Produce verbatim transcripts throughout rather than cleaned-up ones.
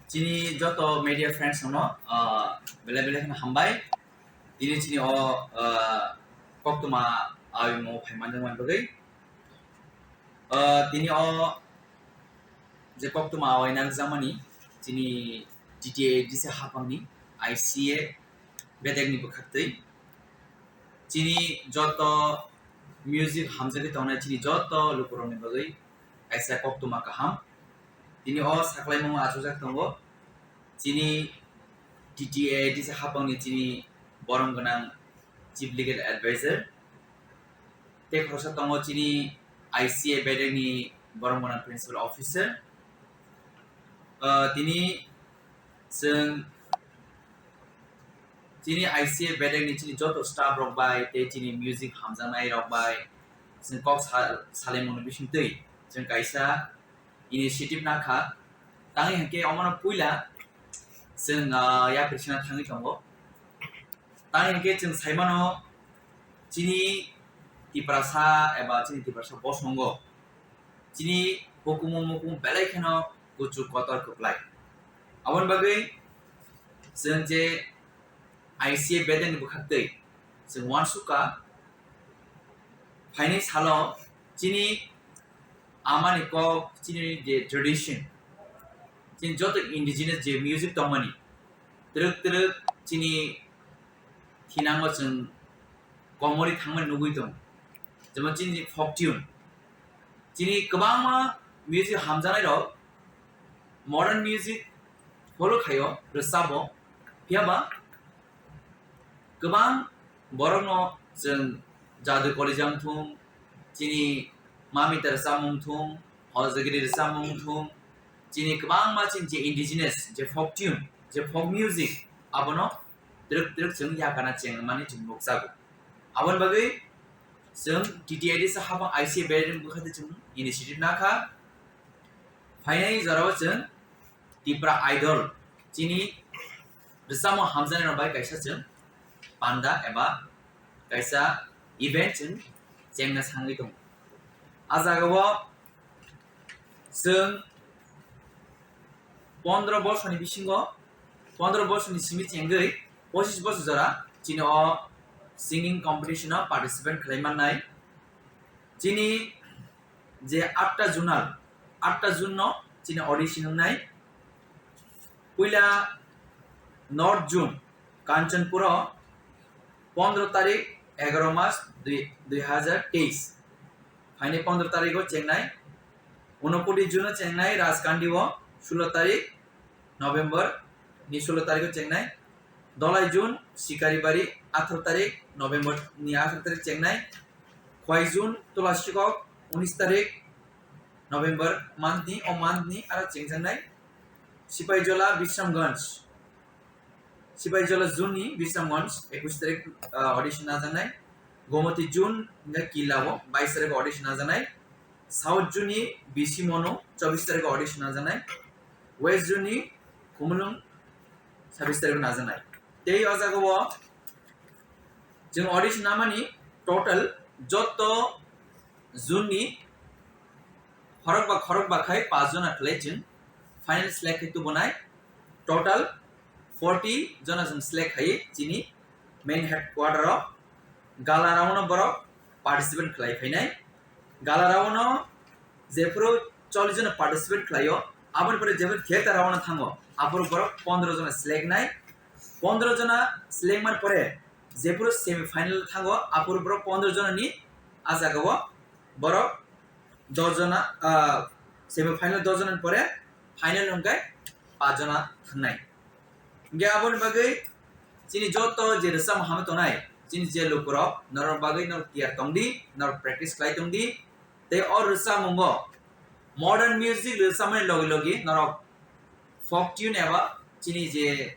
Chini joto media friends no, ah, belai belai kheno hambai. Tini chini o, ah, koktwma awi mo phai manjakmani bagwi. Ah, tini o je koktwma awi nangjakmani chini T T A D C haphangni I C A bedekni bwkhaktwi. Chini joto music hamjagwi tongnai chini joto lukurokni bagwi kaisa koktwma kaham. Tini o saklaimung achukjak tongo. Chini T T A D C haphangni chini borom gwnang Chief Legal Advisor. Tei khoroksa tongo chini I C A bedekni borom gwnang Principal Officer. Ah, tini chwng chini I C A bedekni chini joto staff rok bai tei chini music hamjaknai rok bai chwng kok sa-, salaimungni bisingtwi chwng kaisa initiative nakha. Tangwi hinkhe omono puila chwng, ah, yapri sina thangwi tongo. Tangwi hinkhe chwng saimano chini Tiprasa eba chini Tiprasa bosongo chini hukumu mukumu belai kheno kuchuk kotor kwplai. Aboni bagwi chwng je I C A bedekni bwkhaktwi chwng uansukha phainai salo chini amani kok, chini je tradition, chini joto indigenous je music tongmani, twrwk twrwk chini thinango chwng komorwi thangmani nugwi tongo. Jemon chini folk tune. Chini kwbangma music hamjaknairok modern music follow khaio, rwchabo. Phiyaba kwbang borokno chwng jadu kolija wngthung, chini mamita rwchapmung wngthung, hojagiri rwchapmung wngthung, chini kwbangma chini je indigenous, je folk tune, je folk music, abono twrwk twrwk chwng yakana chengmani chwng nukjago. Aboni bagwi chwng T T I D sa habang I C A bedekni bwkhaktwi chwng initiative nakha. Phainai jorao chwng Tipra Idol chini rwchapmung hamjaknairok bai kaisa chwng panda eba kaisa event chwng chengna sangwi tongo. A jagao chwng pondro borsoni bisingo, pondro borsoni simi chengwi pochis bosor jora chini o singing competition o participate khlai mannai. Chini je atta zonal, atta zone no chini audition wngnai. Puila North Zone, Kanchanpur o pondro tarik, egaro mas dui, dui hajar teis. Phainai pondro tarik o chengnai. Unokoti Zone o chengnai Rajkandi o sulo tarik November ni sulo tarik o chengnai. Dolai Zone, Sikaribari, atharo tarik November ni atharo tarik chengnai. Khwai Zone, Tulasikok, unis tarik November month ni, o month ni aro chengjaknai. Sipaijola, Bisramganj, Sipaijola Zone ni Bisramganj, ekush tarik, ah, audition najaknai. Gomoti Zone, hingke Killa o bais tarik audition najaknai. South Zone ni Bisi Mono, chobis tarik audition najaknai. West Zone ni Khumulwng, sabis tarik najaknai. Tei o jaga o chwng audition namani total joto zone ni khorokba khorokba khai paanch jona khlai chwng final select khai tubunai. Total forty jona chwng select khai chini main headquarter o gala round o borok participate khlai phainai. Gala round o jephuru chollish jona participate khlaio, aboni pore jephuru theater round o thango, aphuru borok pondro jona select nai. Pondro jona select man pore jephuru semi final thango, aphuru borok pondro jona ni a jaga o borok dos jona, ah, semi final dos jona ni pore final hwnkhe paanch jona thangnai. Hingke aboni bagwi chini joto je rwchapmung hamwi tongnai, chini je lukurok norok bagwi norok tiyar tongdi, norok practice khlai tongdi. Tei o rwchapmungo modern music rwchapmani logi logi norok folk tune eba chini je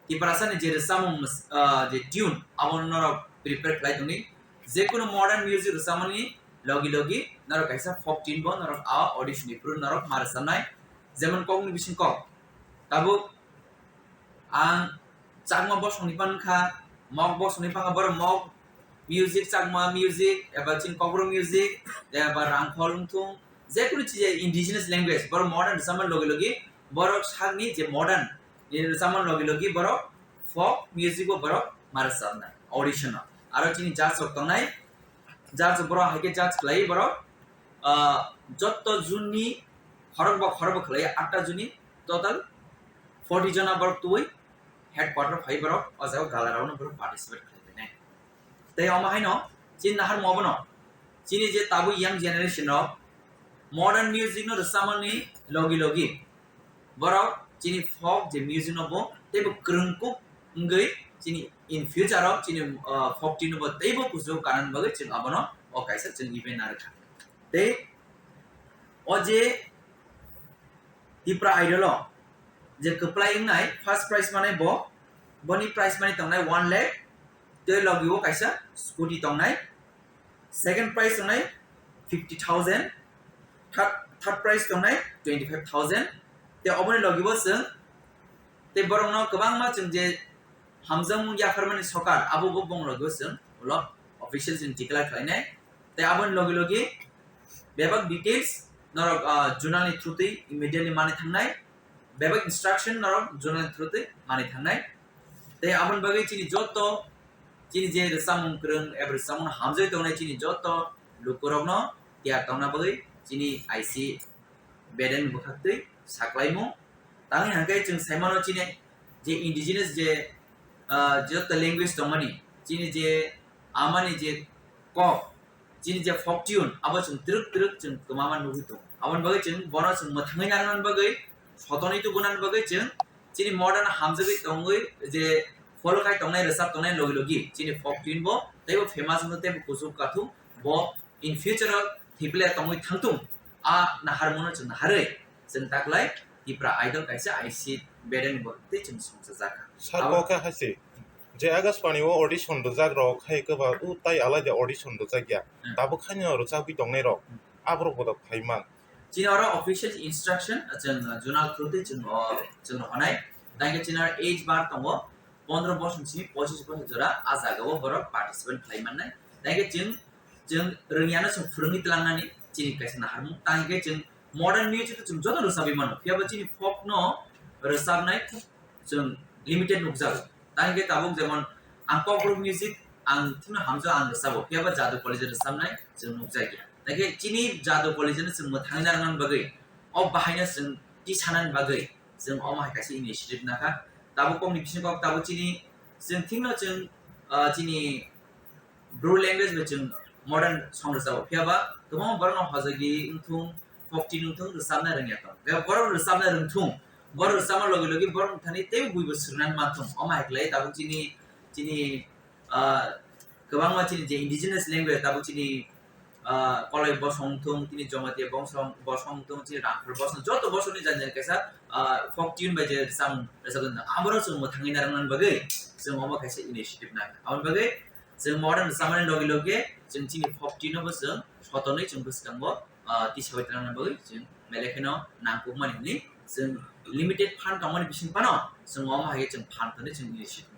Tiprasani je rwchapmung, ah, je tune abono norok prepare khlai tongdi. Jekunu modern music rwchapmani logi logi norok kaisa folk tune bo norok a audition ni phuru norok ma rwchapnai. Jemon kokni bising kok. Tabuk ang Chakma bosongni phan kha, Mok bosongni phan kha, borok Mok music, Chakma music, eba chini Kokborok music, eba Rangkhol wngthung, jekunu chija indigenous language, borok modern rwchapmani logi logi Borok sakni je modern ni rwchapmani logi logi borok folk music bo borok ma rwchapnai audition o. Aro chini judge rok tongnai, judge borok hai khe judge khlai borok, ah, jotto june ni khorok ba khorok ba khlai atta june ni total forty jona borok tubui headquarter phai borok o jaga gala rok no borok participate khlai nai. Tei omo haino chini naharmo obono chini je tabuk young generation rok modern music no rwchapmani logi logi borok chini folk je music no bo teibo kwrwngkuk wngwi chini in future o chini, ah, folk tune no bo teibo kuchuk kanani bagwi chwng abono o kaisa chwng event narwkha. Tei o je Tipra Idol o je kwplai wngnai first prize manai bo, boni prize money tongnai one lakh, tei logi o kaisa scooty tongnai, second prize tongnai fifty thousand, third, third prize tongnai twenty five thousand. Tei oboni logi bo chwng tei borokno kwbangma chwng je hamjakmung yapharmani sokar abo bo bong logi o chwng ulo official chwng declare khlainai. Tei aboni logi logi bebak details norok, ah, zonal ni through twi immediately mani thangnai, bebak instruction norok zonal ni through twi mani thangnai. Tei aboni bagwi chini joto chini je rwchapmung kwrwng eba rwchapmung hamjagwi tongnai chini joto lukurokno tiyar tongna bagwi chini I C Beden bwkhaktwi saklaimung. Tangwi hwnkhe chwng saimano chini je indigenous je, ah, joto language tongmani, chini je amani je kok, chini je folk tune, abo chwng twrwk twrwk chwng kwmama nugwi tongo. Aboni bagwi chwng bono chwng mwthangwi narwknani bagwi, sotonwi tubunani bagwi chwng chini modern hamjagwi tongwi je follow khai tongnai, rwchap tongnai logi logi chini folk tune bo teibo famous wngwi teibo kuchuk kathung bo in future o thwiplai tongwi thangtung. A naharmano chwng naharwi chwng taklai Tipra Idol kaisa I C Beden bo tei chwng songchajakha. Sabo khe hai se, je Akashbani o audition rwjak rok hai kwbang o tai alai de audition rwjak ya. Hmm. Tabuk khaino rwchapwi tongnai rok, hmm, aborok bodo phaiman. Chini oro official instruction chwng, uh, zonal through twi chwng, uh, chwng honai. Tangkhe chini oro age bar tongo, pondro bosor simi pochish bosor jora a jaga o borok participate khlai mannai. Tangkhe chwng, chwng rwngyano chwng phwrwngwi tlangnani chini kaisa naharmung. Tangkhe chwng modern music chwng joto rwchabwi mano, phiyaba chini folk no rwchabnai chwng limited nukjago. Tangkhe tabuk jemon ang pop rock music ang thikno hamjao ang rwchabo, phiyaba Jadu College rwchabnai chwng nukjakya. Tangkhe chini Jadu College no chwng mwthangwi narwknani bagwi, o bahaino chwng tisanani bagwi chwng omo hai kaisa initiative nakha. Tabuk kokni bisingo kok tabuk chini, chwng thikno chwng, ah, chini Bru language bai chwng modern song rwchabo. Phiyaba kwbangma borokno hojagwi wngthung, folk tune wngthung, rwchabna rwngya tong. Tei borok rwchabna rwngthung, borok rwchabna logi logi borok thani tei buibo swrwngnani manthung. Omo hai khlai tabuk chini, chini, ah, kwbangma chini je indigenous language tabuk chini, ah, Koloi bosong wngthung, chini Jamatia bosong, bosong wngthung, chini Rangkhol bosong, joto bosongni jani jani kaisa, ah, folk tune bai je rwchapmung rwchapjak. Aborok chwng mwthangwi narwknani bagwi chwng omo kaisa initiative nai. Aboni bagwi chwng modern rwchapmani logi logi chwng chini folk tune no bo chwng sotonwi chwng bwskango, ah, tisawi tongna bagwi chwng belai kheno nangkukmani hwnwi chwng limited fund tongmani bising phano chwng omo hai khe chwng fund tongwi chwng initiative